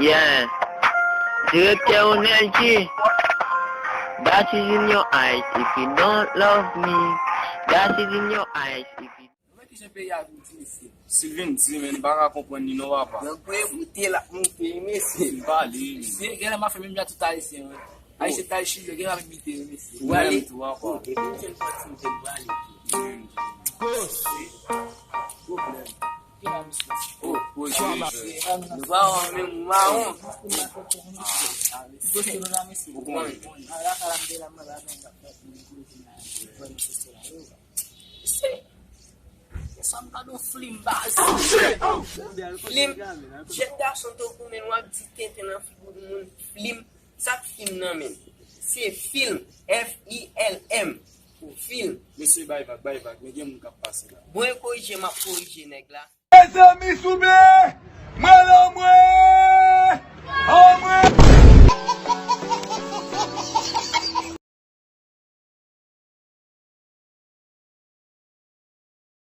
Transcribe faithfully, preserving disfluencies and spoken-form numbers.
Yeah. Direktè Energy. That is in your eyes if you don't love me. That is in your eyes if you Mwen ki jan peyi a vin di mesye. Sylvain di men m pa ka konprann li non papa. Nèg kwe moute l ap moute wi mesye. Li pale men. Mesye gen lè m ap fè menm jan tout ayisyen wi. Ayisyen t al Chili gen lè ap imite wi mesye. Ou ale tou papa. Depi m jwenn pati m jwenn prale. Menm. Pwoblèm. Ki la misye? Oh, pwoje jwe. Nou pa wè menm ou mawon. Kote nou la mesye? Ou konnen. A la kala m de la mwen la men la fèt mwen kote m la. Mwen se la yo. Se sa m gade yon flim baz. Flim. Jèn gason to goumen w ap di tenten nan figou moun flim. Sa k fim nan men? Se film. F I L M. Pou film. Mesye bay vag, bay vag, men gen moun k ap pase la. Bon e korije m ap korije nèg la. Mezanmi sou